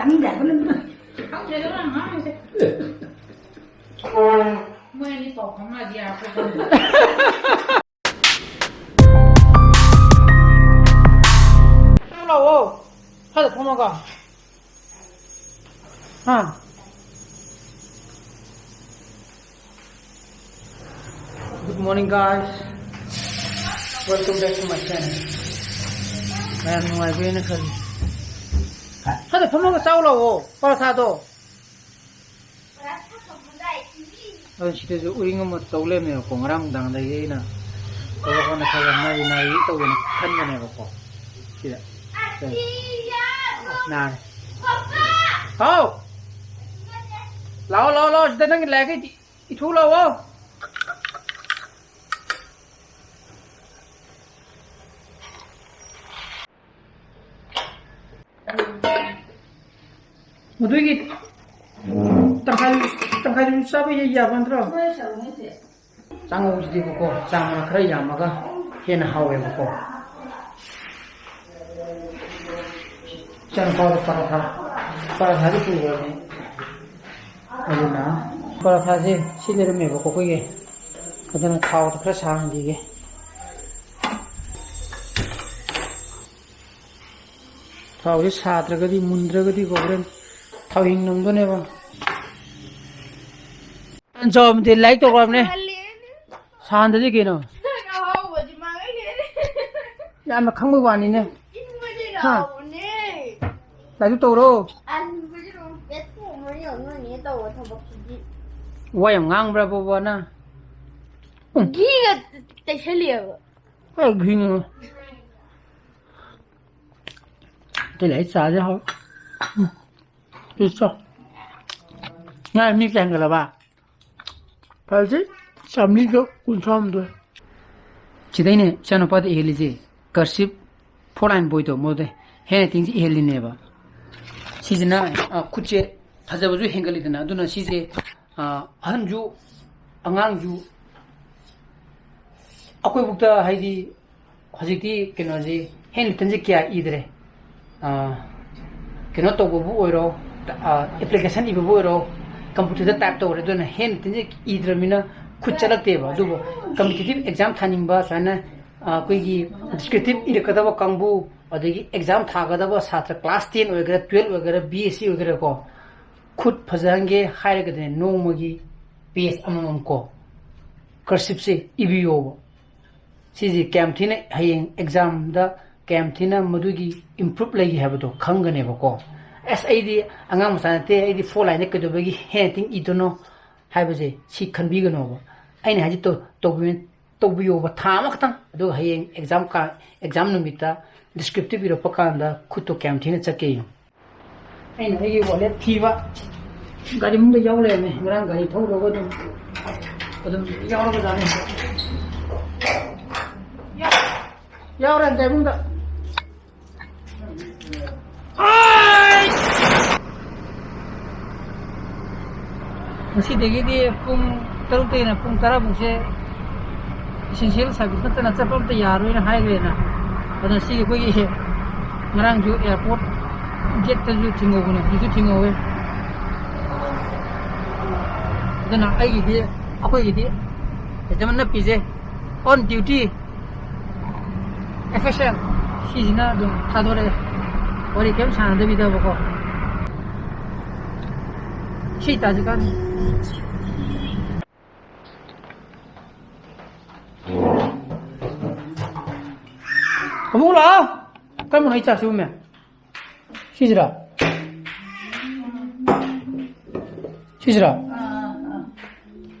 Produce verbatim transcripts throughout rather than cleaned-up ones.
ꯇꯥꯅꯤꯡꯗꯦ ꯍꯥꯏꯕ ꯅꯪ꯫ ꯈꯪꯗꯦꯗ ꯅꯪ ꯉꯥꯡꯉꯤꯁꯦ꯫ ꯃꯣꯏ ꯑꯅꯤ ꯄꯥꯎ ꯐꯥꯎꯅꯔꯗꯤ ꯌꯥꯔꯦ, ꯑꯩꯈꯣꯏ ꯈꯪꯗꯦ꯫ ꯂꯥꯛꯑꯣ, ꯁ꯭ꯋꯥꯏꯗ ꯐꯝꯃꯒ꯫ ꯍꯥ? Good morning, guys. Welcome back to my channel. ꯃꯌꯥꯝ ꯅꯨꯡꯉꯥꯏꯕ꯭ꯔꯦꯅ ꯈꯜꯂꯤ꯫ ꯁ꯭ꯋꯥꯏꯗ ꯐꯝꯃꯒ ꯆꯥꯎ ꯂꯥꯛꯑꯣ, ꯄꯔꯥꯊꯥꯗꯣ꯫ ꯑꯗꯨ ꯁꯤꯗꯁꯨ ꯎꯔꯤꯡ ꯑꯃ ꯇꯧ ꯂꯩꯔꯝꯃꯦꯕꯀꯣ, ꯉꯔꯥꯡ ꯅꯨꯡꯗꯥꯡꯗꯒꯤ ꯑꯩꯅ ꯇꯧꯕ ꯀꯥꯟꯗ ꯈꯔ ꯈꯔ ꯅꯥꯔꯤ ꯅꯥꯔꯤ ꯇꯧꯋꯦꯅ ꯈꯟꯕꯅꯦꯕꯀꯣ꯫ ꯁꯤꯗ ꯅꯥꯔꯦ꯫ ꯍꯥꯎ! ꯂꯥꯛꯑꯣ, ꯂꯥꯛꯑꯣ, ꯂꯥꯛꯑꯣ, ꯁꯤꯗ ꯅꯪꯒꯤ ꯂꯥꯏꯔꯤꯛ ꯀꯩ ꯏꯊꯣꯛ ꯂꯥꯛꯑꯣ꯫ ꯃꯗꯨꯒꯤ ꯇꯪꯈꯥꯏ, ꯇꯪꯈꯥꯏꯗꯨ ꯆꯥꯕ ꯍꯦꯛ ꯌꯥꯕ ꯅꯠꯇ꯭ꯔꯣ? ꯆꯥꯉꯧꯁꯤꯗꯤꯕꯀꯣ, ꯆꯥ ꯃꯅꯥ ꯈꯔ ꯌꯥꯝꯃꯒ ꯍꯦꯟꯅ ꯍꯥꯎꯋꯦꯕꯀꯣ꯫ ꯏꯆꯥꯅꯨꯄꯥꯗ ꯄꯔꯥꯊꯥ, ꯄꯔꯥꯊꯥꯗꯤ ꯄꯨꯈ꯭ꯔꯕꯅꯤ꯫ ꯑꯗꯨꯅ ꯄꯔꯥꯊꯥꯁꯦ ꯁꯤ ꯂꯩꯔꯝꯃꯦꯕꯀꯣ ꯑꯩꯈꯣꯏꯒꯤ꯫ ꯑꯗꯨꯅ ꯊꯥꯎꯗꯣ ꯈꯔ ꯁꯥꯍꯟꯈꯤꯒꯦ꯫ ꯊꯥꯎꯁꯦ ꯁꯥꯗ꯭ꯔꯒꯗꯤ, ꯃꯨꯟꯗ꯭ꯔꯒꯗꯤꯀꯣ ꯍꯣꯔꯦꯟ ꯊꯥꯎ ꯍꯤꯡ ꯅꯝꯗꯣꯏꯅꯦꯕ꯫ ꯇꯟ ꯆꯥꯎꯕꯗꯤ ꯂꯥꯏꯔꯤꯛ ꯇꯧꯈ꯭ꯔꯕꯅꯦ꯫ ꯁꯥꯍꯟꯗꯗꯤ ꯀꯩꯅꯣ? ꯅꯪ ꯑꯍꯥꯎꯕꯗꯤ ꯃꯥꯡꯍꯜꯂꯦꯅꯦ꯫ ꯌꯥꯝꯅ ꯈꯪꯕꯩ ꯋꯥꯅꯤꯅꯦ꯫ ꯏꯪꯕꯗꯤ ꯍꯥ? ꯂꯥꯎꯕꯅꯦ꯫ ꯂꯥꯏꯔꯤꯛ ꯇꯧꯔꯣ꯫ ꯑꯍꯟꯕꯁꯦ ꯑꯗꯨꯝ ꯄꯦꯠꯊꯣꯛꯑꯝꯃꯅꯤ ꯑꯉꯥꯡꯅꯦ ꯇꯧꯕ ꯊꯕꯛꯁꯤꯗꯤ꯫ ꯋꯥ ꯌꯥꯝ ꯉꯥꯡꯕ꯭ꯔꯥ ꯕꯣꯕꯣ ꯅꯪ? ꯎꯝ꯫ ꯘꯤꯒ ꯇꯩꯁꯜꯂꯤꯑꯕ꯫ ꯀꯩ ꯘꯤꯅꯣ? ꯑꯇꯩ ꯂꯥꯏꯔꯤꯛ ꯆꯥꯁꯦ ꯍꯥꯎ꯫ ꯎꯝ꯫ ꯄꯤꯁꯇꯣ꯫ ꯉꯥꯏ ꯃꯤ ꯀꯌꯥ ꯍꯦꯟꯒꯠꯂꯕ? ꯐꯔꯁꯤ, ꯆꯥꯝꯃꯔꯤꯒ ꯀꯨꯟꯊ꯭ꯔꯥ ꯍꯨꯝꯗꯣꯏ꯫ ꯁꯤꯗꯩꯅꯦ ꯏꯆꯥꯅꯨꯄꯥꯗ ꯏꯍꯜꯂꯤꯁꯦ꯫ ꯀꯔꯁꯤꯞ ꯐꯣꯔ ꯂꯥꯏꯟ ꯕꯣꯏꯗꯣ ꯃꯣꯏꯗ ꯍꯦꯟ ꯔꯥꯏꯇꯤꯡꯁꯦ ꯏꯍꯜꯂꯤꯅꯦꯕ꯫ ꯁꯤꯁꯤꯅ, ꯑ, ꯈꯨꯠꯁꯦ ꯐꯖꯕꯁꯨ ꯍꯦꯟꯒꯠꯂꯤꯗꯅ꯫ ꯑꯗꯨꯅ ꯁꯤꯁꯦ, ꯑ, ꯑꯍꯟꯁꯨ ꯑꯉꯥꯡꯁꯨ ꯑꯩꯈꯣꯏꯕꯨꯛꯇ ꯍꯥꯏꯗꯤ ꯍꯧꯖꯤꯛꯇꯤ ꯀꯩꯅꯣꯁꯤ ꯍꯦꯟ ꯔꯥꯏꯇꯤꯡꯁꯦ ꯀꯌꯥ ꯏꯗ꯭ꯔꯦ꯫ ꯑ, ꯀꯩꯅꯣ ꯇꯧꯕꯕꯨ ꯑꯣꯏꯔꯣ, ꯑꯦꯄ꯭ꯂꯤꯀꯦꯁꯟ ꯏꯕꯕꯨ ꯑꯣꯏꯔꯣ, ꯀꯝꯄ꯭ꯌꯨꯇꯔꯗ ꯇꯥꯏꯞ ꯇꯧꯔꯦ꯫ ꯑꯗꯨꯅ ꯍꯦꯟ ꯔꯤꯇꯟꯁꯦ ꯏꯗ꯭ꯔꯕꯅꯤꯅ ꯈꯨꯠ ꯆꯠꯂꯛꯇꯦꯕ꯫ ꯑꯗꯨꯕꯨ ꯀꯝꯄꯤꯇꯤꯇꯤꯞ ꯑꯦꯛꯖꯥꯝ ꯊꯥꯅꯤꯡꯕ ꯁꯨꯃꯥꯏꯅ, ꯑ, ꯑꯩꯈꯣꯏꯒꯤ ꯗꯤꯁꯀ꯭ꯔꯤꯞꯇꯤꯞ ꯏꯔꯛꯀꯗꯕ ꯀꯥꯡꯕꯨ, ꯑꯗꯒꯤ ꯑꯦꯛꯖꯥꯝ ꯊꯥꯒꯗꯕ ꯁꯥꯇ꯭ꯔ ꯀ꯭ꯂꯥꯁ ꯇꯦꯟ ꯑꯣꯏꯒꯦꯔꯥ, ꯇꯨꯌꯦꯜꯞ ꯑꯣꯏꯒꯦꯔꯥ, ꯕꯤ ꯑꯦꯁ ꯁꯤ ꯑꯣꯏꯒꯦꯔꯥꯀꯣ, ꯈꯨꯠ ꯐꯖꯍꯟꯒꯦ ꯍꯥꯏꯔꯒꯗꯤꯅꯦ, ꯅꯣꯡꯃꯒꯤ ꯄꯦꯖ ꯑꯃꯃꯝ ꯀꯣ, ꯀꯔꯁꯤꯞꯁꯦ ꯏꯕꯤꯌꯣꯕ꯫ ꯁꯤꯁꯦ ꯀꯌꯥꯝ ꯊꯤꯅ ꯍꯌꯦꯡ ꯑꯦꯛꯖꯥꯝꯗ ꯀꯌꯥꯝ ꯊꯤꯅ ꯃꯗꯨꯒꯤ ꯏꯝꯄ꯭ꯔꯨꯞ ꯂꯩꯒꯦ ꯍꯥꯏꯕꯗꯣ ꯈꯪꯒꯅꯦꯕꯀꯣ꯫ "ꯑꯁ, ꯑꯩꯗꯤ ꯑꯉꯥꯡ ꯃꯆꯥ ꯅꯠꯇꯦ, ꯑꯩꯗꯤ ꯐꯣꯔ ꯂꯥꯏꯟꯗ ꯀꯩꯗꯧꯕꯒꯤ ꯍꯦꯟ ꯔꯥꯏꯇꯤꯡ ꯏꯗꯣꯏꯅꯣ?" ꯍꯥꯏꯕꯁꯦ ꯁꯤ ꯈꯟꯕꯤꯒꯅꯣꯕ꯫ ꯑꯩꯅ ꯍꯥꯏꯁꯦ ꯇꯧ-, ꯇꯧꯕꯤ-, ꯇꯧꯕꯤꯌꯣꯕ ꯊꯥ ꯑꯃꯈꯛꯇꯪ, ꯑꯗꯨꯒ ꯍꯌꯦꯡ ꯑꯦꯛꯖꯥꯝ ꯀꯥ-, ꯑꯦꯛꯖꯥꯝ ꯅꯨꯃꯤꯠꯇ ꯗꯤꯁꯀ꯭ꯔꯤꯞꯇꯤꯞ ꯏꯔꯛꯄ ꯀꯥꯟꯗ ꯈꯨꯠꯇꯣ ꯀꯌꯥꯝ ꯊꯤꯅ ꯆꯠꯀꯦ ꯌꯦꯡꯉꯨ꯫ ꯑꯩꯅ ꯑꯩꯒꯤ ꯋꯥꯂꯦꯠ ꯊꯤꯕ, ꯒꯥꯔꯤ ꯃꯅꯨꯡꯗ ꯌꯥꯎ ꯂꯩꯔꯝꯃꯦ꯫ ꯉꯔꯥꯡ ꯒꯥꯔꯤ ꯊꯧꯔꯨꯔꯒ ꯑꯗꯨꯝ, ꯑꯗꯨꯝ ꯌꯥꯎꯔꯕꯖꯥꯠꯅꯤ꯫ ꯌꯥꯎꯔꯦ ꯒꯥꯔꯤ ꯃꯅꯨꯡꯗ꯫ ꯉꯁꯤꯗꯒꯤꯗꯤ ꯄꯨꯡ ꯇꯔꯨꯛꯇꯒꯤꯅ ꯄꯨꯡ ꯇꯔꯥ ꯐꯥꯎꯁꯦ essential service ꯅꯠꯇꯅ ꯆꯠꯄ ꯑꯝꯇ ꯌꯥꯔꯣꯏꯅ ꯍꯥꯏꯈ꯭ꯔꯦꯅ꯫ ꯑꯗꯨꯅ ꯁꯤꯒꯤ ꯑꯩꯈꯣꯏꯒꯤ ꯉꯔꯥꯡꯁꯨ airport gate ꯇꯁꯨ ꯊꯤꯡꯍꯧꯕꯅꯦ, ꯍꯧꯖꯤꯛꯁꯨ ꯊꯤꯡꯍꯧꯋꯦ꯫ ꯑꯗꯨꯅ ꯑꯩꯒꯤꯗꯤ, ꯑꯩꯈꯣꯏꯒꯤꯗꯤ ꯍꯦꯟꯖꯃꯟꯅ ꯄꯤꯖꯩ꯫ On duty, F S L, ꯁꯤꯁꯤꯅ ꯑꯗꯨꯝ ꯊꯥꯗꯣꯔꯛꯑꯦ꯫ ꯋꯥꯔꯤ ꯀꯩꯝ ꯁꯥꯟꯅꯗꯕꯤꯗꯕꯀꯣ꯫ ꯁꯤ ꯇꯥꯁꯤ ꯀꯥꯟ꯫ ꯑꯃꯨꯛ ꯂꯥꯛꯑꯣ꯫ ꯀꯔꯝꯕꯅꯣ ꯑꯩ ꯆꯥꯛ ꯁꯤꯕꯨ, ꯃꯦꯝ? ꯁꯤꯁꯤꯔꯥ? ꯁꯤꯁꯤꯔꯥ?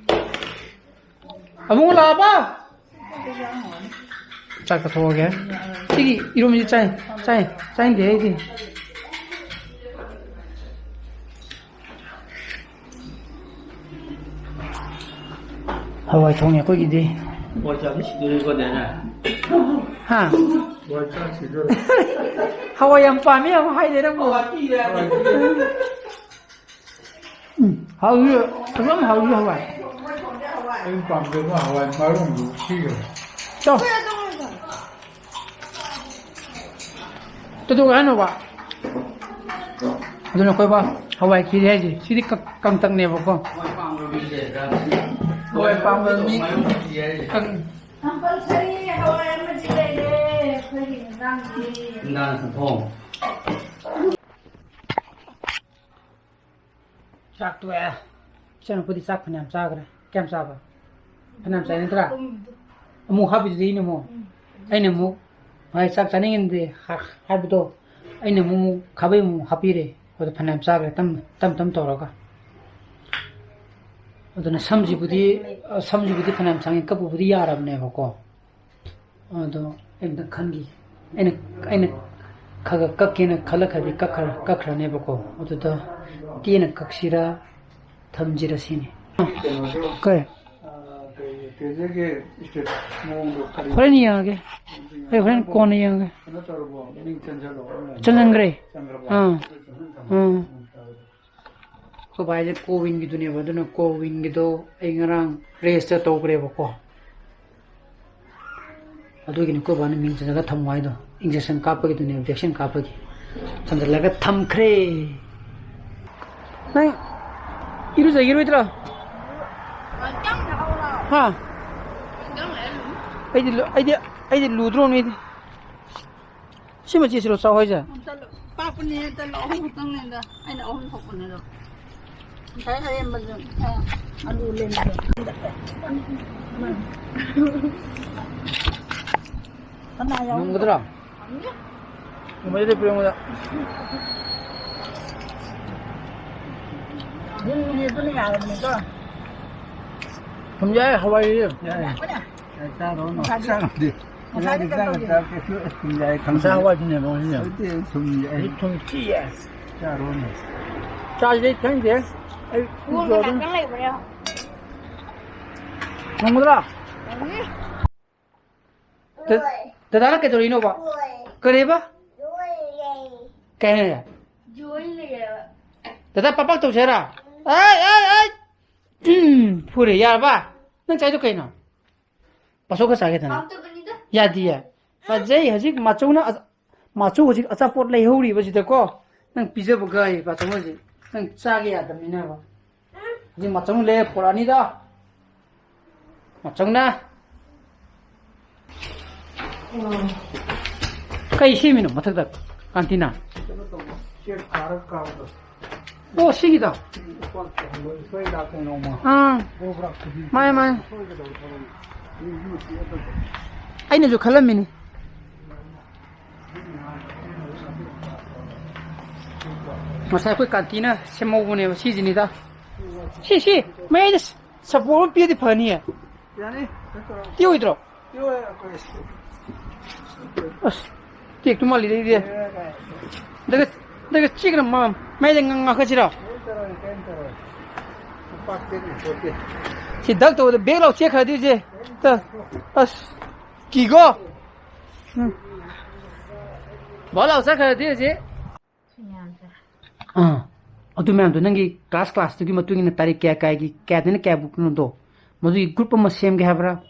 ꯑꯕꯨꯡꯉꯣ ꯂꯥꯛꯑꯕ? ꯆꯥꯛ ꯆꯥꯊꯣꯛꯑꯒꯦ꯫ ꯁꯤꯒꯤ ꯏꯔꯣꯝꯕꯁꯤ ꯆꯥꯏ-, ꯆꯥꯏ-, ꯆꯥꯅꯤꯡꯗꯦ ꯑꯩꯗꯤ꯫ ꯍꯋꯥꯏ ꯊꯣꯡꯉꯦ ꯑꯩꯈꯣꯏꯒꯤꯗꯤ꯫ ꯍꯋꯥꯏ ꯆꯥꯕꯗꯤ ꯁꯤꯗꯣꯔꯦꯀꯣ, ꯗꯥꯏꯅꯥ? ꯍꯥ? ꯍꯋꯥꯏ ꯆꯥ ꯁꯤꯗꯣꯔꯦ꯫ ꯍꯋꯥꯏ ꯌꯥꯝ ꯄꯥꯝꯃꯤ ꯌꯥꯝ ꯍꯥꯏꯗꯦ ꯅꯪꯕꯨ꯫ ꯍꯋꯥꯏ ꯄꯤꯔꯦ꯫ ꯎꯝ, ꯍꯥꯎꯏ, ꯐꯖꯅ ꯍꯥꯎꯏ ꯍꯋꯥꯏ꯫ ꯑꯩ ꯄꯥꯝꯖꯕ ꯍꯋꯥꯏ ꯃꯔꯨꯝꯗꯨ ꯄꯤꯈ꯭ꯔꯦ꯫ ꯆꯥꯎ꯫ ꯀꯩꯗꯧꯒꯦ ꯍꯥꯏꯅꯣꯕ? ꯑꯗꯨꯅ ꯑꯩꯈꯣꯏ ꯕꯥ ꯍꯋꯥꯏ ꯈꯤꯔꯤ ꯍꯥꯏꯁꯦ ꯁꯤꯗꯤ ꯀꯛ-, ꯀꯪꯇꯛꯅꯦꯕꯀꯣ꯫ ꯍꯋꯥꯏ ꯄꯥꯝꯕ ꯃꯤ ꯀꯪ-, ꯀꯝꯄꯜꯁꯔꯤ ꯍꯋꯥꯏ ꯑꯃꯗꯤ ꯂꯩꯔꯦ ꯑꯩꯈꯣꯏꯒꯤ ꯏꯟꯖꯥꯡꯁꯤ꯫ ꯅꯨꯡꯗꯥꯡ ꯆꯝꯊꯣꯡ꯫ ꯆꯥꯛ ꯇꯣꯛꯑꯦ꯫ ꯏꯆꯟꯅꯨꯄꯤꯗꯤ ꯆꯥꯛ ꯐꯅꯌꯥꯝ ꯆꯥꯈ꯭ꯔꯦ꯫ ꯀꯌꯥꯝ ꯆꯥꯕ? ꯐꯅꯌꯥꯝ ꯆꯥꯏ ꯅꯠꯇ꯭ꯔꯥ? ꯑꯃꯨꯛ ꯍꯥꯞꯄꯤꯗꯨꯗꯤ ꯑꯩꯅ ꯑꯃꯨꯛ, ꯑꯩꯅ ꯑꯃꯨꯛ, ꯃꯥꯏ ꯆꯥꯛ ꯆꯥꯅꯤꯡꯉꯤꯅꯗꯤ ꯍꯥ-, ꯍꯥꯏꯕꯗꯣ, ꯑꯩꯅ ꯑꯃꯨꯛ ꯈꯥꯕꯩ ꯑꯃꯨꯛ ꯍꯥꯞꯄꯤꯔꯦ꯫ ꯑꯗꯨ ꯐꯅꯌꯥꯝ ꯆꯥꯈ꯭ꯔꯦ, ꯇꯞ ꯇꯞ ꯇꯞ ꯇꯧꯔꯒ꯫ ꯑꯗꯨꯅ ꯁꯝꯁꯤꯕꯨꯗꯤ, ꯁꯝꯁꯤꯕꯨꯗꯤ ꯐꯅꯌꯥꯝ ꯁꯥꯡꯉꯤ, ꯀꯛꯄꯕꯨꯗꯤ ꯌꯥꯔꯕꯅꯦꯕꯀꯣ꯫ ꯑꯗꯣ ꯑꯩ ꯑꯝꯇ ꯈꯟꯈꯤ꯫ ꯑꯩꯅ, ꯑꯩꯅ ꯈꯔ ꯈꯔ ꯀꯛꯀꯦꯅ ꯈꯜꯂꯛꯈ꯭ꯔꯗꯤ ꯀꯛꯈ꯭ꯔ-, ꯀꯛꯈ꯭ꯔꯅꯦꯕꯀꯣ꯫ ꯑꯗꯨꯗ ꯇꯦꯟꯅ ꯀꯛꯁꯤꯔꯥ ꯊꯝꯁꯤꯔꯥ ꯁꯤꯅꯤ꯫ ꯀꯩ? ꯀꯦꯖꯦꯒꯤ ꯁ꯭ꯇꯦꯠ ꯃꯑꯣꯡꯗꯣ ꯀꯔꯤ? ꯍꯣꯔꯦꯟ ꯌꯦꯡꯉꯒꯦ꯫ ꯑꯩ ꯍꯣꯔꯦꯟ ꯀꯣꯟꯅ ꯌꯦꯡꯉꯒꯦ꯫ ꯀꯩꯅꯣ ꯇꯧꯔꯕꯣ? ꯃꯤꯡ ꯆꯟꯁꯜꯂꯣ꯫ ꯆꯟꯁꯟꯈ꯭ꯔꯦ꯫ ꯆꯟꯈ꯭ꯔꯕꯣ? ꯑꯥ꯫ ꯑꯥ꯫ ꯑꯩꯈꯣꯏ ꯕꯥꯏꯁꯦ ꯀꯣꯋꯤꯟꯒꯤꯗꯨꯅꯦꯕ, ꯑꯗꯨꯅ ꯀꯣꯋꯤꯟꯒꯤꯗꯣ ꯑꯩ ꯉꯔꯥꯡ ꯔꯦꯖꯤꯁꯇꯔ ꯇꯧꯈ꯭ꯔꯦꯕꯀꯣ꯫ ꯑꯗꯨꯒꯤꯅꯤ ꯑꯩꯈꯣꯏ ꯕꯥꯅ ꯃꯤꯡ ꯆꯟꯁꯤꯜꯂꯒ ꯊꯝꯃꯣ ꯍꯥꯏꯗꯣ, ꯏꯟꯖꯦꯛꯁꯟ ꯀꯥꯞꯄꯒꯤꯗꯨꯅꯦꯕ, ꯚꯦꯛꯁꯤꯟ ꯀꯥꯞꯄꯒꯤ꯫ ꯆꯟꯁꯤꯜꯂꯒ ꯊꯝꯈ꯭ꯔꯦ꯫ ꯅꯪ ꯏꯔꯨꯖꯈꯤꯔꯣꯏꯗ꯭ꯔꯣ? ꯍꯥ? ꯑꯩꯗꯤ ꯂꯨ-, ꯑꯩꯗꯤ, ꯑꯩꯗꯤ ꯂꯨꯗ꯭ꯔꯣ ꯅꯣꯏꯗꯤ? ꯁꯤ ꯃꯆꯦꯁꯤꯔꯣ ꯆꯥꯎ ꯍꯥꯏꯁꯦ? ꯑꯝꯇ ꯂꯧ-, ꯄꯥꯛꯄꯅꯦ, ꯑꯝꯇ ꯂꯧ꯫ ꯑꯍꯨꯝ ꯈꯛꯇꯪꯅꯦꯗ꯫ ꯑꯩꯅ ꯑꯍꯨꯝ ꯊꯣꯛꯄꯅꯦ ꯑꯗꯣ꯫ ꯉꯁꯥꯏ ꯑꯔꯦꯝꯕꯗꯨ, ꯑ, ꯑꯂꯨ ꯂꯦꯟꯕꯗꯣ꯫ ꯀꯅꯥ ꯌꯥꯎꯔꯤꯅꯣ? ꯅꯨꯡꯒꯗ꯭ꯔꯣ? ꯈꯪꯗꯦ꯫ ꯅꯨꯡꯒꯗ꯭ꯔꯣ ꯄꯤꯔꯝꯕꯗ? ꯌꯨꯝꯒꯤ ꯑꯗꯨꯅ ꯌꯥꯔꯕꯅꯤꯀꯣ꯫ ꯊꯨꯝ ꯌꯥꯏ, ꯍꯋꯥꯏ꯫ ꯌꯥꯏ꯫ ꯌꯥꯏ, ꯆꯥꯔꯣ, ꯉꯁꯥꯏꯗꯤ ꯆꯥꯔꯣ꯫ ꯉꯁꯥꯏꯗꯤ ꯉꯁꯥꯏ ꯀꯩꯗꯧꯒꯦ? ꯆꯥꯛ ꯆꯥꯛ ꯀꯩꯁꯨ ꯊꯨꯝ ꯌꯥꯏ ꯈꯪꯗꯦ꯫ ꯉꯁꯥꯏ ꯍꯋꯥꯏꯗꯨꯅꯦꯕ ꯉꯁꯤꯁꯦ꯫ ꯍꯧꯖꯤꯛꯇꯤ ꯊꯨꯝ ꯌꯥꯏ꯫ ꯍꯧꯖꯤꯛ ꯊꯨꯝ ꯊꯤ ꯌꯥꯏ꯫ ꯆꯥꯔꯣꯅꯦ꯫ ꯆꯥꯁꯤꯗꯤ ꯊꯦꯡꯗꯦ꯫ ꯑꯩ ꯄꯨꯡ ꯄꯨꯡ ꯀꯌꯥ ꯑꯗꯨꯝ ꯉꯥꯛꯇꯪ ꯂꯩꯕꯅꯦ? ꯅꯣꯡꯃꯗꯔꯥ? ꯎꯝ꯫ ꯗ-, ꯗꯗꯥꯅ ꯀꯩꯗꯧꯔꯤꯅꯣꯕ? ꯀꯔꯤꯕ? ꯀꯩ ꯍꯥꯏꯅꯣ? ꯗꯗꯥ ꯄꯥꯛ ꯄꯥꯛ ꯇꯧꯁꯦ ꯍꯥꯏꯔꯣ? ꯑꯩ, ꯑꯩ, ꯑꯩ! ꯎꯝ, ꯐꯨꯔꯦ, ꯌꯥꯔꯕ? ꯅꯪ ꯆꯥꯏꯗꯣ ꯀꯩꯅꯣ? ꯄꯥꯁꯣ ꯈꯔ ꯆꯥꯒꯦ ꯇꯅꯦ꯫ ꯍꯥꯎꯇꯕꯅꯤꯗ꯫ ꯌꯥꯗꯤꯌꯦ꯫ ꯐꯖꯩ, ꯍꯧꯖꯤꯛ ꯃꯥꯆꯧꯅ ꯑꯆ-, ꯃꯥꯆꯧ ꯍꯧꯖꯤꯛ ꯑꯆꯥꯄꯣꯠ ꯂꯩꯍꯧꯔꯤꯕꯁꯤꯗꯀꯣ, ꯅꯪ ꯄꯤꯖꯕꯒ ꯑꯩ ꯕꯥꯆꯧ ꯍꯧꯖꯤꯛ ꯅꯪ ꯆꯥꯒꯦ ꯌꯥꯗꯕꯅꯤꯅꯕ꯫ ꯍꯧꯖꯤꯛ ꯃꯆꯧ ꯂꯩꯔ ꯄꯨꯔꯛꯑꯅꯤꯗ꯫ ꯃꯆꯧꯅ꯫ ꯀꯩ ꯁꯦꯝꯃꯤꯅꯣ ꯃꯊꯛꯇ, ꯀꯥꯟꯇꯤꯅ? ꯑꯣ, ꯁꯤꯒꯤꯗꯣ? ꯑꯥ, ꯃꯥꯅꯦ, ꯃꯥꯅꯦ꯫ ꯑꯩꯅꯁꯨ ꯈꯜꯂꯝꯃꯤꯅꯤ꯫ ꯉꯁꯥꯏ ꯑꯩꯈꯣꯏ ꯀꯥꯟꯇꯤꯅ ꯁꯦꯝꯍꯧꯕꯅꯦꯕ ꯁꯤꯁꯤꯅꯤꯗ꯫ ꯁꯤ, ꯁꯤ, ꯃꯌꯥꯏꯗ ꯁꯞꯄꯣꯔꯠ ꯑꯃ ꯄꯤꯔꯗꯤ ꯐꯅꯤꯌꯦ꯫ ꯌꯥꯅꯤ, ꯀꯩꯅꯣ ꯇꯧꯔꯣ꯫ ꯄꯤꯔꯣꯏꯗ꯭ꯔꯣ? ꯄꯤꯔꯣꯏ, ꯑꯩꯈꯣꯏ꯫ ꯑꯁ, ꯇꯦꯛꯇꯨ ꯃꯥꯜꯂꯤꯗ ꯑꯩꯗꯤ꯫ ꯄꯤꯔꯣꯏ, ꯀꯥꯏ꯫ ꯗꯒ, ꯗꯒ ꯆꯤꯛꯅ ꯃꯥ-, ꯃꯌꯥꯏꯗ ꯉꯥ-, ꯉꯥꯈꯠꯁꯤꯔꯣ? ꯀꯩꯝ ꯇꯧꯔꯣꯏ, ꯀꯩꯝ ꯇꯧꯔꯣꯏ꯫ ꯂꯨꯄꯥ ꯇꯦꯛꯅ ꯄꯣꯠꯇꯦ꯫ ꯁꯤ ꯗꯛ ꯇꯧꯕꯗ ꯕꯦꯛ ꯂꯥꯎ ꯆꯦꯛꯈ꯭ꯔꯗꯤ ꯁꯦ꯫ ꯇ-, ꯑꯁ, ꯀꯤꯀꯣ? ꯎꯝ꯫ ꯚꯥ ꯂꯥꯎ ꯆꯠꯈ꯭ꯔꯗꯤ ꯍꯧꯖꯤꯛ꯫ ꯁꯤ ꯃꯌꯥꯝꯁꯦ꯫ ꯑꯥ, ꯑꯗꯨ ꯃꯌꯥꯝꯗꯣ ꯅꯪꯒꯤ ꯀ꯭ꯂꯥꯁ ꯀ꯭ꯂꯥꯁꯇꯨꯒꯤ ꯃꯇꯨꯡ ꯏꯟꯅ ꯇꯥꯔꯤꯛ ꯀꯌꯥ ꯀꯌꯥꯒꯤ, ꯀꯌꯥꯗꯩꯅ ꯀꯌꯥꯕꯨꯛꯅꯣꯗꯣ, ꯃꯗꯨꯒꯤ ꯒ꯭ꯔꯨꯞ ꯑꯃ ꯁꯦꯝꯒꯦ ꯍꯥꯏꯕ꯭ꯔꯥ?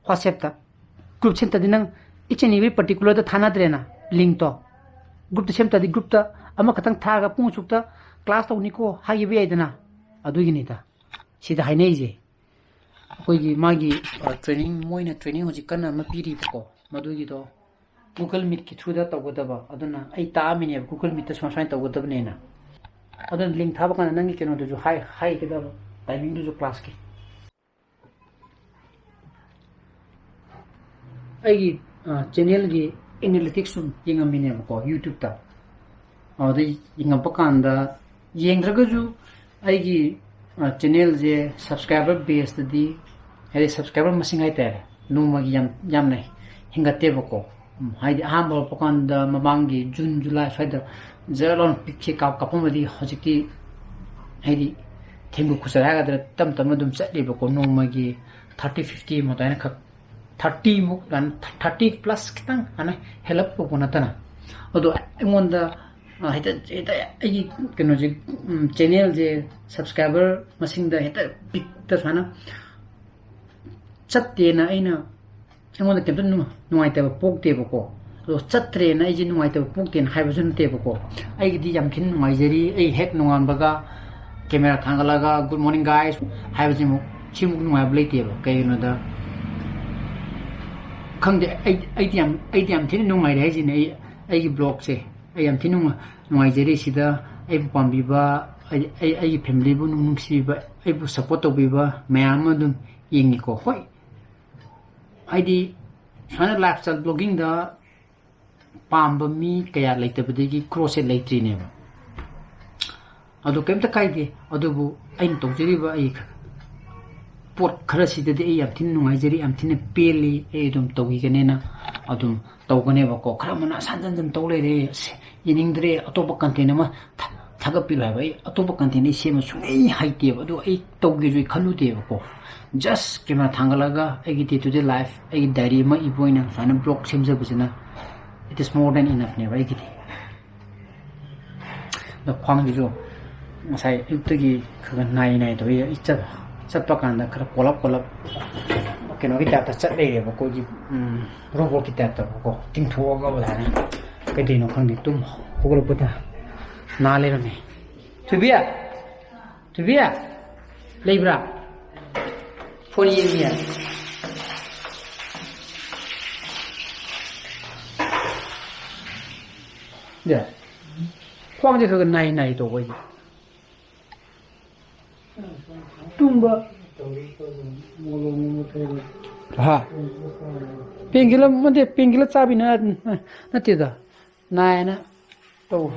WhatsApp-ꯇ꯫ ꯒ꯭ꯔꯨꯞ ꯁꯦꯝꯇꯗꯤ ꯅꯪ each and every particular-ꯗ ꯊꯥꯅꯗ꯭ꯔꯦꯅ, link-ꯇꯣ꯫ ꯒ꯭ꯔꯨꯞꯇ ꯁꯦꯝꯇꯗꯤ ꯒ꯭ꯔꯨꯞꯇ ꯑꯃꯈꯛꯇꯪ ꯊꯥꯔꯒ ꯄꯨꯡ ꯑꯁꯨꯛꯇ ꯀ꯭ꯂꯥꯁ ꯇꯧꯅꯤꯀꯣ ꯍꯥꯏꯈꯤꯕ ꯌꯥꯏꯗꯅ꯫ ꯑꯗꯨꯒꯤꯅꯤꯗ꯫ ꯁꯤꯗ ꯍꯥꯏꯅꯩꯁꯦ꯫ ꯑꯩꯈꯣꯏꯒꯤ ꯃꯥꯒꯤ, ꯑ, training, ꯃꯣꯏꯅ training ꯍꯧꯖꯤꯛ ꯀꯟꯅ ꯑꯃ ꯄꯤꯔꯤꯕꯀꯣ, ꯃꯗꯨꯒꯤꯗꯣ Google Meet-ꯀꯤ through-ꯗ ꯇꯧꯒꯗꯕ꯫ ꯑꯗꯨꯅ ꯑꯩ ꯇꯥꯛꯑꯝꯃꯤꯅꯦꯕ, Google Meet-ꯇ ꯁꯨꯃꯥꯏ ꯁꯨꯃꯥꯏꯅ ꯇꯧꯒꯗꯕꯅꯦꯅ꯫ ꯑꯗꯨꯅ link ꯊꯥꯕ ꯀꯥꯟꯗ ꯅꯪꯒꯤ ꯀꯩꯅꯣꯗꯨꯁꯨ ꯍꯥꯏ-, ꯍꯥꯏꯒꯗꯕ, timing-ꯗꯨꯁꯨ class-ꯀꯤ꯫ ꯑꯩꯒꯤ, ꯑ, channel-ꯒꯤ analytics ꯁꯨꯝ ꯌꯦꯡꯉꯝꯃꯤꯅꯦꯕꯀꯣ, YouTube-ꯇ꯫ ꯑꯗꯨꯗ ꯌꯦꯡꯉꯛꯄ ꯀꯥꯟꯗ, ꯌꯦꯡꯗ꯭ꯔꯒꯁꯨ ꯑꯩꯒꯤ, ꯑ, channel-ꯁꯦ subscriber base-ꯇꯗꯤ, ꯍꯥꯏꯗꯤ subscriber ꯃꯁꯤꯡ ꯍꯥꯏꯇꯥꯔꯦ, ꯅꯣꯡꯃꯒꯤ ꯌꯥꯝ, ꯌꯥꯝꯅ ꯍꯦꯟꯒꯠꯇꯦꯕꯀꯣ꯫ ꯎꯝ, ꯍꯥꯏꯗꯤ ꯑꯍꯥꯟꯕ ꯍꯧꯔꯛꯄ ꯀꯥꯟꯗ ꯃꯃꯥꯡꯒꯤ June, July ꯁ꯭ꯋꯥꯏꯗ ꯖꯔ ꯂꯥꯎꯅ ꯄꯤꯛꯁꯦ ꯀꯥꯞ-, ꯀꯥꯞꯄꯝꯃꯗꯤ ꯍꯧꯖꯤꯛꯇꯤ ꯍꯥꯏꯗꯤ ꯊꯦꯡꯒꯨ ꯈꯨꯆꯠ ꯍꯥꯏꯒꯗ꯭ꯔꯥ, ꯇꯞ ꯇꯞꯅ ꯑꯗꯨꯝ ꯆꯠꯂꯦꯕꯀꯣ꯫ ꯅꯣꯡꯃꯒꯤ thirty, fifty ꯑꯗꯨꯃꯥꯏꯅ ꯈꯛ, thirty ꯃꯨꯛ, thirty plus ꯈꯤꯇꯪ ꯑꯅ ꯍꯦꯜꯂꯞ ꯇꯧꯕ ꯅꯠꯇꯅ꯫ ꯑꯗꯣ ꯑꯩꯉꯣꯟꯗ, ꯑ, ꯍꯦꯛꯇ, ꯍꯦꯛꯇ ꯑꯩꯒꯤ ꯀꯩꯅꯣꯁꯦ, ꯎꯝ, channel-ꯁꯦ subscriber ꯃꯁꯤꯡꯗ ꯍꯦꯛꯇ ꯄꯤꯛꯇ ꯁꯨꯃꯥꯏꯅ ꯆꯠꯇꯦꯅ ꯑꯩꯅ, ꯑꯩꯉꯣꯟꯗ ꯀꯩꯝꯇ ꯅꯨꯡ-, ꯅꯨꯡꯉꯥꯏꯇꯕ ꯄꯣꯛꯇꯦꯕꯀꯣ꯫ ꯑꯗꯣ ꯆꯠꯇ꯭ꯔꯦꯅ ꯑꯩꯁꯦ ꯅꯨꯡꯉꯥꯏꯇꯕ ꯄꯣꯛꯇꯦꯅ ꯍꯥꯏꯕꯁꯨ ꯅꯠꯇꯦꯕꯀꯣ꯫ ꯑꯩꯒꯤꯗꯤ ꯌꯥꯝ ꯊꯤꯅ ꯅꯨꯡꯉꯥꯏꯖꯔꯤ꯫ ꯑꯩ ꯍꯦꯛ ꯅꯣꯡꯉꯥꯟꯕꯒ ꯀꯦꯃꯦꯔꯥ ꯊꯥꯡꯒꯠꯂꯒ "Good morning guys" ꯍꯥꯏꯕꯁꯤꯃꯨꯛ, ꯁꯤꯃꯨꯛ ꯅꯨꯡꯉꯥꯏꯕ ꯂꯩꯇꯦꯕ꯫ ꯀꯩꯒꯤꯅꯣꯗ, ꯈꯪꯗꯦ, ꯑꯩ, ꯑꯩꯗꯤ ꯌꯥꯝ, ꯑꯩꯗꯤ ꯌꯥꯝ ꯊꯤꯅ ꯅꯨꯡꯉꯥꯏꯔꯦ ꯍꯥꯏꯁꯤꯅꯦ꯫ ꯑꯩ, ꯑꯩꯒꯤ vlogꯁꯦ ꯑꯩ ꯌꯥꯝ ꯊꯤꯅ ꯅꯨꯡꯉꯥꯏ-, ꯅꯨꯡꯉꯥꯏꯖꯔꯤ꯫ ꯁꯤꯗ ꯑꯩꯕꯨ ꯄꯥꯝꯕꯤꯕ, ꯑꯩ, ꯑꯩ, ꯑꯩꯒꯤ familyꯕꯨ ꯅꯨꯡꯁꯤꯕꯤꯕ, ꯑꯩꯕꯨ support ꯇꯧꯕꯤꯕ ꯃꯌꯥꯝ ꯑꯃ ꯑꯗꯨꯝ ꯌꯦꯡꯉꯤꯀꯣ꯫ ꯍꯣꯏ, ꯍꯥꯏꯗꯤ ꯁꯨꯃꯥꯏꯅ lifestyle bloggingꯗ ꯄꯥꯝꯕ ꯃꯤ ꯀꯌꯥ ꯂꯩꯇꯕꯗꯒꯤ crochet ꯂꯩꯇ꯭ꯔꯤꯅꯦꯕ꯫ ꯑꯗꯣ ꯀꯩꯝꯇ ꯀꯥꯏꯗꯦ꯫ ꯑꯗꯨꯕꯨ ꯑꯩꯅ ꯇꯧꯖꯔꯤꯕ ꯑꯩ ꯄꯣꯠ ꯈꯔꯁꯤꯗꯗꯤ ꯑꯩ ꯌꯥꯝ ꯊꯤꯅ ꯅꯨꯡꯉꯥꯏꯖꯔꯤ, ꯌꯥꯝ ꯊꯤꯅ ꯄꯦꯜꯂꯤ꯫ ꯑꯩ ꯑꯗꯨꯝ ꯇꯧꯈꯤꯒꯅꯦꯅ ꯑꯗꯨꯝ ꯇꯧꯒꯅꯦꯕꯀꯣ꯫ ꯈꯔ ꯑꯃꯅ "ꯑꯁ, ꯍꯟꯖꯟ ꯍꯟꯖꯟ ꯇꯧ ꯂꯩꯔꯦ, ꯑꯁ, ꯌꯦꯡꯅꯤꯡꯗ꯭ꯔꯦ, ꯑꯇꯣꯞꯄ content ꯑꯃ ꯊꯥ-, ꯊꯥꯒꯠꯄꯤꯔꯣ" ꯍꯥꯏꯕ꯫ ꯑꯩ ꯑꯇꯣꯞꯄ content ꯑꯩ ꯁꯦꯝꯕ ꯁꯨꯡꯍꯩ ꯍꯩꯇꯦꯕ꯫ ꯑꯗꯣ ꯑꯩ ꯇꯧꯒꯦꯁꯨ ꯑꯩ ꯈꯜꯂꯨꯗꯦꯕꯀꯣ꯫ Just camera ꯊꯥꯡꯒꯠꯂꯒ ꯑꯩꯒꯤ day to day life, ꯑꯩꯒꯤ diary ꯑꯃ ꯏꯕ ꯑꯣꯏꯅ ꯁꯨꯃꯥꯏꯅ vlog ꯁꯦꯝꯖꯕꯁꯤꯅ, it is more than enoughꯅꯦꯕ ꯑꯩꯒꯤꯗꯤ꯫ ꯑꯗꯣ ꯈ꯭ꯋꯥꯡꯁꯤꯁꯨ ꯉꯁꯥꯏ ꯑꯌꯨꯛꯇꯒꯤ ꯈꯔ ꯈꯔ ꯅꯥꯏ ꯅꯥꯏ ꯇꯧꯏ꯫ ꯑꯩ ꯆꯠ-, ꯆꯠꯄ ꯀꯥꯟꯗ ꯈꯔ ꯀꯣꯜꯂꯞ ꯀꯣꯜꯂꯞ ꯀꯩꯅꯣꯒꯤ typeꯇ ꯆꯠ ꯂꯩꯔꯦꯕꯀꯣ꯫ ꯍꯧꯖꯤꯛ, ꯎꯝ, robotꯀꯤ typeꯇꯀꯣ, ꯇꯤꯡꯊꯣꯛꯑꯒ ꯑꯗꯨꯃꯥꯏꯅ꯫ ꯀꯩꯗꯧꯅꯣ ꯈꯪꯗꯦ, ꯇꯨꯝ ꯍꯧꯒꯠꯂꯛꯄꯗ ꯅꯥ ꯂꯩꯔꯝꯃꯦ꯫ ꯊꯣꯏꯕꯤ! ꯊꯣꯏꯕꯤ! ꯂꯩꯕ꯭ꯔꯥ? Phone ꯌꯦꯡꯉꯤꯌꯦ꯫ ꯗꯦ, ꯈ꯭ꯋꯥꯡꯁꯦ ꯈꯔ ꯈꯔ ꯅꯥꯏ ꯅꯥꯏ ꯇꯧꯕ ꯑꯩꯁꯦ꯫ ꯇꯨꯝꯕ꯫ ꯍꯥ? Painkiller ꯅꯠꯇꯦ, painkiller ꯆꯥꯕꯤ ꯅ-, ꯅꯠꯇꯦꯗ꯫ ꯅꯥꯏꯅ ꯇꯧ꯫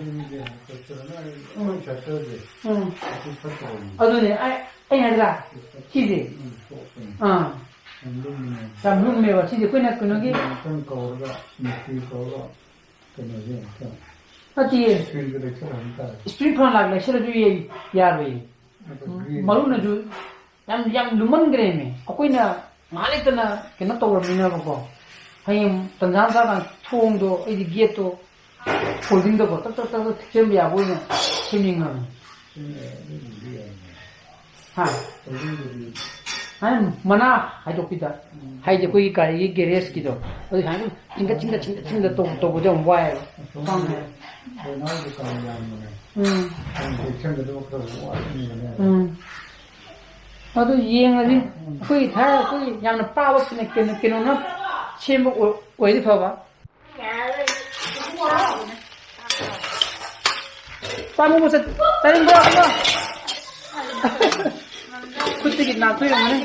ꯎꯝ꯫ ꯑꯗꯨꯅꯦ ꯑꯩ, ꯑꯩ ꯍꯥꯏꯗ꯭ꯔꯥ? ꯁꯤꯁꯦ꯫ ꯑꯥ꯫ ꯌꯥꯝ ꯂꯨꯝꯃꯦꯕ꯫ ꯁꯤꯁꯦ ꯑꯩꯈꯣꯏꯅ ꯀꯩꯅꯣꯒꯤ ꯅꯠꯇꯤꯌꯦ꯫ Spring ꯐꯅ ꯂꯥꯛ ꯂꯩꯁꯜꯂꯁꯨ ꯌꯥ-, ꯌꯥꯔꯣꯏꯌꯦ꯫ ꯃꯔꯨꯅꯁꯨ ꯌꯥꯝ, ꯌꯥꯝ ꯂꯨꯝꯃꯟꯈ꯭ꯔꯦꯃꯦ꯫ ꯑꯩꯈꯣꯏꯅ ꯉꯥꯏꯍꯥꯛ ꯂꯩꯇꯅ ꯀꯩꯅꯣ ꯇꯧꯔꯕꯅꯤꯅꯀꯣ꯫ ꯍꯌꯦꯡ ꯇꯟꯖꯥ ꯆꯥꯀꯥꯟꯗ ꯊꯣꯡꯗꯣ, ꯑꯩꯗꯤ gateꯇꯣ foldingꯗꯀꯣ ꯇꯛ ꯇꯛ ꯇꯛ ꯇꯛ ꯊꯦꯛꯆꯟꯕ ꯌꯥꯕ ꯑꯣꯏꯅ ꯁꯦꯝꯅꯤꯡꯉꯕꯅꯤ꯫ ꯍꯥ? ꯃꯅꯥ ꯍꯥꯏꯗꯣꯛꯄꯤꯗ꯫ ꯍꯥꯏꯗꯤ ꯑꯩꯈꯣꯏꯒꯤ ꯒꯥꯔꯤꯒꯤ ꯒꯦꯔꯦꯖꯀꯤꯗꯣ, ꯑꯗꯨ ꯁꯨꯃꯥꯏꯅ ꯆꯤꯡꯗ, ꯆꯤꯡꯗ, ꯆꯤꯡꯗ ꯇꯧ-, ꯇꯧꯕꯗꯣ ꯌꯥꯝ ꯋꯥꯏꯑꯦꯕ꯫ ꯑꯁꯣꯝꯒꯤ ꯈꯪꯉꯦ꯫ ꯕꯣꯏꯅꯥꯎꯒꯤ ꯗꯨꯀꯥꯟ ꯌꯥꯝꯕꯅꯦ꯫ ꯎꯝ꯫ ꯃꯣꯏ ꯖꯦꯛꯁꯟꯒꯗꯣ ꯈꯔ ꯋꯥꯠꯂꯝꯒꯅꯦꯕ꯫ ꯎꯝ꯫ ꯑꯗꯨ ꯌꯦꯡꯉꯁꯤ꯫ ꯑꯩꯈꯣꯏ ꯊꯥꯏꯅ ꯑꯩꯈꯣꯏ ꯌꯥꯝꯅ ꯄꯥꯕ ꯀꯩꯅꯣ-, ꯀꯩꯅꯣꯅ ꯁꯦꯝꯕ ꯑꯣꯏ-, ꯑꯣꯏꯗꯤ ꯐꯕ꯫ ꯆꯥꯃꯨꯛ ꯃꯆꯠ ꯆꯥꯅꯤꯡꯕ꯭ꯔꯣ, ꯑꯃ? ꯈꯨꯠꯇꯒꯤ ꯅꯥꯟꯊꯣꯛꯑꯝꯒꯅꯤ꯫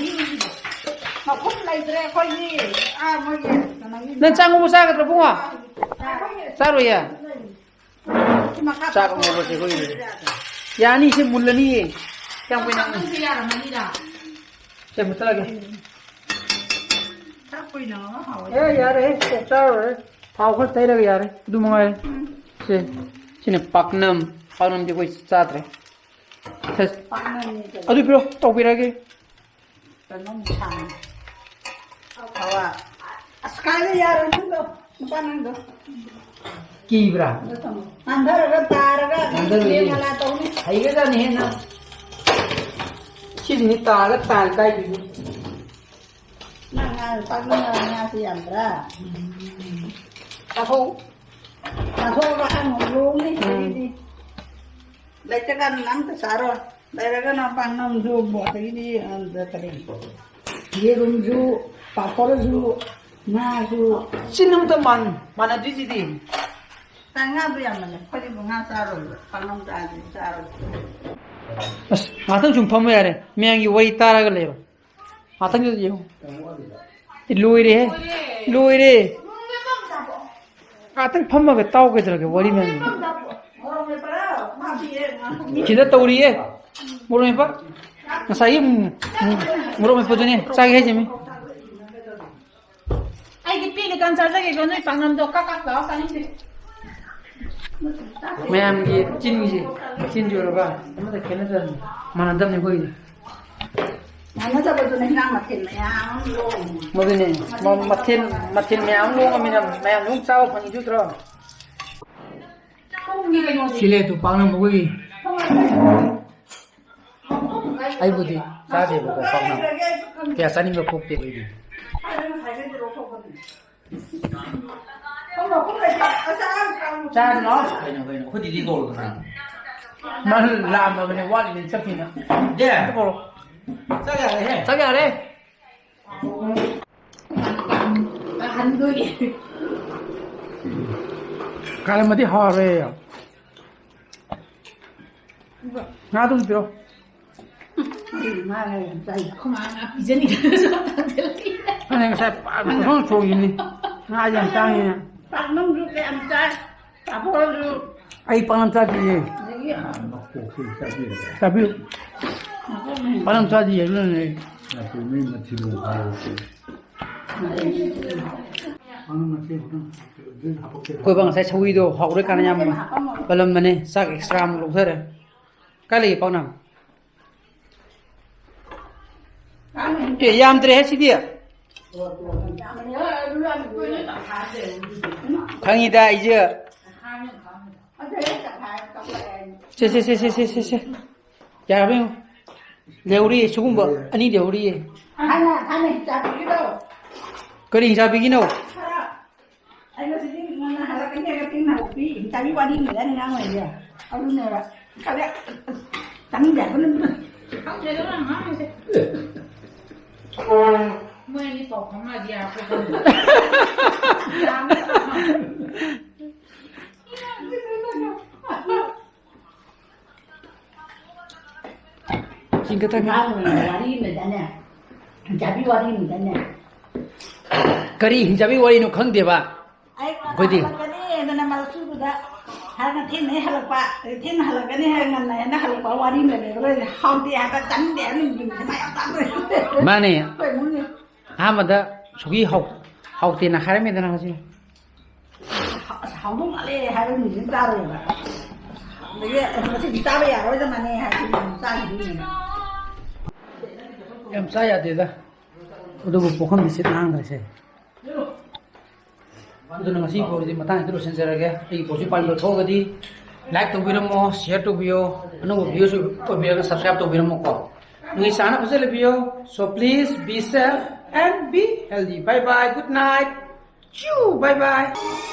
ꯃꯈꯨꯝ ꯂꯩꯇ꯭ꯔꯦ ꯑꯩꯈꯣꯏꯒꯤ꯫ ꯑꯥ, ꯃꯣꯏꯒꯤ ꯀꯩꯅꯣꯒꯤ ꯅꯪ ꯆꯥꯛ ꯉꯧꯕ ꯆꯥꯒꯗ꯭ꯔꯣ, ꯕꯨꯡꯉꯣ? ꯆꯥꯔꯣꯏꯌꯦ? ꯁꯤ ꯃꯈꯥ ꯆꯥꯛ ꯉꯧꯕꯁꯦ ꯑꯩꯈꯣꯏꯒꯤ ꯌꯥꯅꯤ, ꯁꯤ ꯃꯨꯜꯂꯅꯤꯌꯦ꯫ ꯀꯌꯥꯝ ꯀꯨꯏꯅ? ꯅꯪꯁꯦ ꯌꯥꯔꯝꯃꯅꯤꯗ꯫ ꯁꯦ, ꯃꯨꯠꯊꯠꯂꯒꯦ꯫ ꯆꯥꯛ ꯀꯨꯏꯅ ꯉꯧꯔ ꯍꯥꯎꯋꯦ꯫ ꯑꯦ, ꯌꯥꯔꯦꯍꯦ, ꯆꯥꯛ ꯆꯥꯔꯔꯣꯏ꯫ ꯊꯥꯎ ꯈꯔ ꯇꯩꯔꯒ ꯌꯥꯔꯦ, ꯑꯗꯨ ꯃꯉꯥꯏꯔꯦ꯫ ꯎꯝ꯫ ꯁꯦ, ꯁꯤꯅ ꯄꯥꯛꯅꯝ꯫ ꯄꯥꯛꯅꯝꯗꯤ ꯑꯩꯈꯣꯏ ꯆꯥꯗ꯭ꯔꯦ꯫ ꯁꯦ, ꯄꯥꯛꯅꯝꯅꯤ ꯀꯩꯅꯣ꯫ ꯑꯗꯨ ꯄꯤꯔꯣ, ꯇꯧꯕꯤꯔꯒꯦ꯫ ꯀꯩꯅꯣꯝ ꯁꯥꯡꯉꯦ꯫ ꯑꯋꯥ꯫ ꯑꯁ, ꯀꯥꯏꯗ ꯌꯥꯔꯣꯏ ꯅꯪꯗꯣ, ꯅꯨꯄꯥ ꯅꯪꯗꯣ꯫ ꯀꯤꯕ꯭ꯔꯥ? ꯅꯥꯟꯊꯔꯒ ꯇꯥꯔꯒ ꯅꯥꯟꯊꯔꯣꯏꯌꯦ꯫ ꯃꯦꯂꯥ ꯇꯧꯅꯤ꯫ ꯍꯩꯒꯖꯥꯠꯅꯤꯍꯦ ꯅꯪ꯫ ꯁꯤꯁꯤꯅꯤ ꯇꯥꯔꯒ ꯇꯥꯏ ꯀꯥꯏꯗꯣꯏꯅꯣ꯫ ꯅꯪ ꯉꯥ ꯄꯥꯛꯅꯝ ꯉꯥꯁꯤ ꯌꯥꯝꯗ꯭ꯔꯥ? ꯆꯥꯊꯣꯛ꯫ ꯆꯥꯊꯣꯛꯑꯒ ꯑꯃꯨꯛ ꯂꯣꯡꯅꯤ ꯎꯝ꯫ ꯁꯤꯗꯤ꯫ ꯂꯩꯇ꯭ꯔꯀꯥꯟꯗ ꯑꯝꯇ ꯆꯥꯔꯣꯏ꯫ ꯂꯩꯔꯒꯅ ꯄꯥꯛꯅꯝꯁꯨ, ꯑꯗꯒꯤꯗꯤ, ꯑ, ꯀꯔꯤ, ꯌꯦꯔꯨꯝꯁꯨ, ꯄꯥꯐꯣꯔꯁꯨ, ꯉꯥꯁꯨ꯫ ꯆꯤꯟ ꯑꯝꯇ ꯃꯥꯟ-, ꯃꯥꯟꯅꯗ꯭ꯔꯤꯁꯤꯗꯤ꯫ ꯉꯥꯗꯣ ꯌꯥꯝꯃꯜꯂꯦ꯫ ꯑꯩꯈꯣꯏꯗꯤ ꯉꯥ ꯆꯥꯔꯣꯏꯕ꯫ ꯄꯥꯛꯅꯝ ꯆꯥꯁꯤ ꯆꯥꯔꯣꯏ꯫ ꯑꯁ, ꯉꯥꯛꯇꯪ ꯁꯨꯝ ꯐꯝꯕ ꯌꯥꯔꯦ꯫ ꯃꯌꯥꯝꯒꯤ ꯋꯥꯔꯤ ꯇꯥꯔꯒ ꯂꯩꯔꯣ꯫ ꯉꯥꯛꯇꯪꯗꯨꯗ ꯌꯦꯡꯉꯨ꯫ ꯑꯦ, ꯂꯣꯏꯔꯦꯍꯦ꯫ ꯂꯣꯏꯔꯦ꯫ ꯉꯥꯛꯇꯪ ꯐꯝꯃꯒ ꯇꯥꯎ ꯀꯩꯗꯧꯔꯒꯦ ꯋꯥꯔꯤ ꯃꯌꯥꯝꯗꯣ꯫ ꯁꯤꯗ ꯇꯧꯔꯤꯌꯦ꯫ ꯃꯣꯔꯣꯛ ꯃꯦꯠꯄ꯫ ꯉꯁꯥꯏꯒꯤ, ꯎꯝ, ꯎꯝ, ꯃꯣꯔꯣꯛ ꯃꯦꯠꯄꯗꯨꯅꯦ ꯆꯥꯒꯦ ꯍꯥꯏꯁꯦ ꯃꯤ꯫ ꯑꯩꯗꯤ ꯄꯤꯛꯂꯤꯀꯥꯟ ꯆꯥꯖꯒꯦꯀꯣ, ꯅꯣꯏ ꯄꯥꯛꯅꯝꯗꯣ ꯀꯛ ꯀꯛ ꯂꯥꯎ ꯆꯥꯅꯤꯡꯗꯦ꯫ ꯃꯌꯥꯝꯒꯤ ꯆꯤꯟꯁꯦ, ꯆꯤꯟꯁꯦ ꯎꯔꯕ? ꯑꯃꯠꯇ ꯈꯦꯠꯅꯗꯕꯅꯤ, ꯃꯥꯟꯅꯗꯕꯅꯤ ꯑꯩꯈꯣꯏꯒꯤꯗꯤ꯫ ꯃꯥꯟꯅꯗꯕꯗꯨꯅ ꯍꯤꯟꯖꯥꯡ ꯃꯊꯦꯜ ꯃꯌꯥꯝ ꯑꯃ ꯂꯣꯡꯉꯦ꯫ ꯃꯗꯨꯅꯦ, ꯃ-, ꯃꯊꯦꯜ, ꯃꯊꯦꯜ ꯃꯌꯥꯝ ꯑꯃ ꯂꯣꯡꯉꯃꯤꯅ ꯃꯌꯥꯝ ꯑꯗꯨꯝ ꯆꯥꯕ ꯐꯪꯉꯤꯁꯨ ꯅꯠꯇ꯭ꯔꯣ? ꯄꯨꯡꯒꯤ ꯀꯩꯅꯣꯁꯦ꯫ ꯁꯤ ꯂꯩꯔꯦ ꯇꯨ ꯄꯥꯛꯅꯝ ꯑꯩꯈꯣꯏꯒꯤ꯫ ꯑꯩꯕꯨꯗꯤ ꯆꯥꯗꯦꯕꯀꯣ, ꯄꯥꯛꯅ꯫ ꯀꯌꯥ ꯆꯥꯅꯤꯡꯕ ꯄꯣꯛꯇꯦꯕ ꯑꯩꯗꯤ꯫ ꯆꯥꯔꯨꯅꯣ꯫ ꯀꯩꯅꯣ, ꯀꯩꯅꯣ? ꯑꯩꯈꯣꯏ ꯗꯤꯗꯤ ꯀꯧꯔꯨꯗꯅ꯫ ꯃꯥ ꯂꯥꯝꯃꯕꯅꯦ, ꯋꯥꯠꯂꯤꯅꯦ ꯆꯠꯈꯤꯅ꯫ ꯗꯦ꯫ ꯑꯝꯇ ꯀꯧꯔꯣ꯫ ꯆꯥꯛ ꯌꯥꯔꯦꯍꯦ꯫ ꯆꯥꯛ ꯌꯥꯔꯦ꯫ ꯀꯥꯂꯦꯟꯃꯗꯤ ꯍꯥꯎꯔꯦ꯫ ꯉꯥ ꯑꯗꯨꯝ ꯄꯤꯔꯣ꯫ ꯑꯩ ꯉꯥ ꯌꯥꯝ ꯆꯥꯏ꯫ ꯑꯩꯈꯣꯏ ꯃꯥ ꯉꯥ ꯄꯤꯖꯅꯤꯡꯗꯅꯁꯨ ꯇꯥꯟꯁꯤꯜꯂꯛꯏ꯫ ꯑꯩꯅ ꯉꯁꯥꯏ ꯄꯥꯛ ꯄꯪꯊꯣꯡ ꯊꯣꯡꯉꯤꯅꯤ꯫ ꯉꯥ ꯌꯥꯝ ꯇꯥꯡꯉꯤꯅ꯫ ꯄꯥꯛꯅꯝꯁꯨ ꯀꯌꯥꯝ ꯆꯥꯏ꯫ ꯄꯥꯐꯣꯔꯁꯨ꯫ ꯑꯩ ꯄꯥꯛꯅꯝ ꯆꯥꯗ꯭ꯔꯤꯌꯦ꯫ ꯑꯗꯒꯤ ꯆꯥꯕꯤꯌꯨ꯫ ꯄꯥꯛꯅꯝ ꯆꯥꯗ꯭ꯔꯤꯌꯦ, ꯑꯗꯨꯅꯅꯦ꯫ ꯅꯥꯇꯣꯟ ꯅꯣꯏ ꯃꯊꯤꯕꯣꯡ ꯐꯥꯏꯔꯁꯦ꯫ ꯄꯥꯛꯅꯝ ꯃꯊꯦꯜ ꯈꯛꯇꯪ ꯍꯥꯞꯄꯛꯀꯦ꯫ ꯑꯩꯈꯣꯏꯕ ꯉꯁꯥꯏ ꯁꯧꯒ꯭ꯔꯤꯗꯣ ꯍꯥꯎꯔꯦ ꯀꯥꯟꯅ ꯌꯥꯝ ꯄꯜꯂꯝꯕꯅꯦ꯫ ꯆꯥꯛ extra ꯑꯃꯨꯛ ꯂꯧꯊꯔꯦ꯫ ꯀꯥꯏ ꯂꯩꯒꯦ ꯄꯥꯛꯅꯝ? ꯑꯦ, ꯌꯥꯝꯗ꯭ꯔꯦꯍꯦ ꯁꯤꯗꯤ꯫ ꯈꯪꯉꯤꯗ ꯑꯩꯁꯦ꯫ ꯁꯦ, ꯁꯦ, ꯁꯦ꯫ ꯌꯥꯔꯕ ꯌꯦꯡꯉꯨ꯫ ꯂꯩꯍꯧꯔꯤꯌꯦ, ꯁꯤꯒꯨꯝꯕ ꯑꯅꯤ ꯂꯩꯍꯧꯔꯤꯌꯦ꯫ ꯍꯥꯟꯅ, ꯍꯥꯟꯅ ꯍꯤꯡꯆꯥꯕꯤꯒꯤꯗꯣ꯫ ꯀꯔꯤ ꯍꯤꯡꯆꯥꯕꯤꯒꯤꯅꯣ? ꯈꯔ ꯑꯩ ꯉꯁꯤꯗꯤ ꯉꯟꯅ ꯍꯜꯂꯛꯀꯅꯤ ꯍꯥꯏꯔꯒ ꯊꯦꯡꯅ ꯍꯜꯂꯛꯄꯤ꯫ ꯏꯆꯥꯒꯤ ꯋꯥꯔꯤ ꯑꯃ ꯂꯩꯗꯥꯏꯅꯦ ꯑꯉꯥꯡ ꯑꯣꯏꯔꯤꯉꯩꯗ꯫ ꯑꯗꯨꯅꯦꯕ꯫ ꯈꯔ ꯆꯥꯅꯤꯡꯗꯦ ꯍꯥꯏꯕ ꯅꯪ꯫ ꯈꯪꯗꯦꯗ ꯅꯪ ꯉꯥꯡꯉꯤꯁꯦ꯫ ꯃꯣꯏ ꯑꯅꯤ ꯄꯥꯎ ꯐꯥꯎꯅꯔꯗꯤ ꯌꯥꯔꯛꯇ꯭ꯔꯣ ꯈꯪꯗꯦ꯫ ꯆꯤꯡꯈꯠꯇꯪ꯫ ꯑꯉꯥꯡ ꯑꯣꯏꯔꯤꯉꯩꯗ ꯋꯥꯔꯤ ꯑꯃ ꯂꯩꯗꯥꯏꯅꯦ? ꯍꯤꯡꯆꯥꯕꯤ ꯋꯥꯔꯤ ꯑꯃ ꯂꯩꯗꯥꯏꯅꯦ? ꯀꯔꯤ ꯍꯤꯡꯆꯥꯕꯤ ꯋꯥꯔꯤꯅꯣ ꯈꯪꯗꯦꯕ꯫ ꯑꯩ ꯑꯩꯈꯣꯏꯗꯤ꯫ ꯍꯜꯂꯛꯀꯅꯤ ꯑꯗꯨꯅ ꯃꯔꯛꯁꯨꯗꯨꯗ ꯍꯥꯏꯔꯒ ꯊꯦꯡꯅ ꯍꯦꯛ ꯍꯜꯂꯛꯄ, ꯊꯦꯡꯅ ꯍꯜꯂꯛꯀꯅꯤ ꯍꯥꯏꯔꯒ ꯉꯟꯅ ꯍꯦꯟꯅ ꯍꯜꯂꯛꯄ ꯋꯥꯔꯤ ꯑꯃ ꯂꯩꯔꯦ꯫ ꯍꯥꯎꯇꯦ ꯍꯥꯏꯕ, ꯆꯥꯅꯤꯡꯗꯦ ꯍꯥꯏꯕ ꯅꯨꯃꯤꯠꯇꯨꯅꯤ ꯃꯥ ꯌꯥꯝ ꯇꯥꯗꯣꯏ꯫ ꯃꯥꯅꯦ꯫ ꯑꯩꯈꯣꯏ ꯏꯃꯨꯡꯒꯤ꯫ ꯑꯍꯥꯟꯕꯗ ꯁꯨꯒꯤ ꯍꯥꯎ-, ꯍꯥꯎꯇꯦꯅ ꯍꯥꯏꯔꯝꯃꯦꯗꯅ ꯉꯁꯤ꯫ ꯑꯁ, ꯍꯥꯎꯗꯧ ꯃꯥꯜꯂꯦ ꯍꯥꯏꯕ ꯅꯨꯃꯤꯠꯁꯤꯗ ꯆꯥꯔꯣꯏꯕ꯫ ꯑꯗꯒꯤ ꯉꯁꯤꯗꯤ ꯆꯥꯕ ꯌꯥꯔꯣꯏꯗ ꯃꯥꯅꯦ ꯍꯥꯏꯕꯗꯤ ꯑꯗꯨꯝ ꯆꯥꯈꯤꯗꯣꯏꯅꯦꯕ꯫ ꯌꯥꯝ ꯆꯥ ꯌꯥꯗꯦꯗ꯫ ꯑꯗꯨꯕꯨ ꯄꯨꯈꯝꯗꯤ ꯁꯤꯠ ꯅꯥꯟꯈ꯭ꯔꯦꯁꯦ꯫ ꯑꯗꯨꯅ ꯉꯁꯤ ꯄꯣꯠꯁꯤ ꯃꯇꯥꯡꯁꯤꯗ ꯂꯣꯏꯁꯤꯟꯖꯔꯒꯦ꯫ ꯑꯩꯒꯤ ꯄꯣꯠꯁꯤ ꯄꯥꯝꯕ ꯊꯣꯛꯑꯒꯗꯤ like ꯇꯧꯕꯤꯔꯝꯃꯣ, share ꯇꯧꯕꯤꯌꯣ, ꯑꯅꯧꯕ viewers ꯑꯣꯏꯕꯤꯔꯒ subscribe ꯇꯧꯕꯤꯔꯝꯃꯣꯀꯣ꯫ ꯅꯣꯏ ꯆꯥꯅ ꯐꯖꯅ ꯂꯩꯕꯤꯌꯣ꯫ So please be safe and be healthy. Bye bye. Good night. Chew. Bye bye.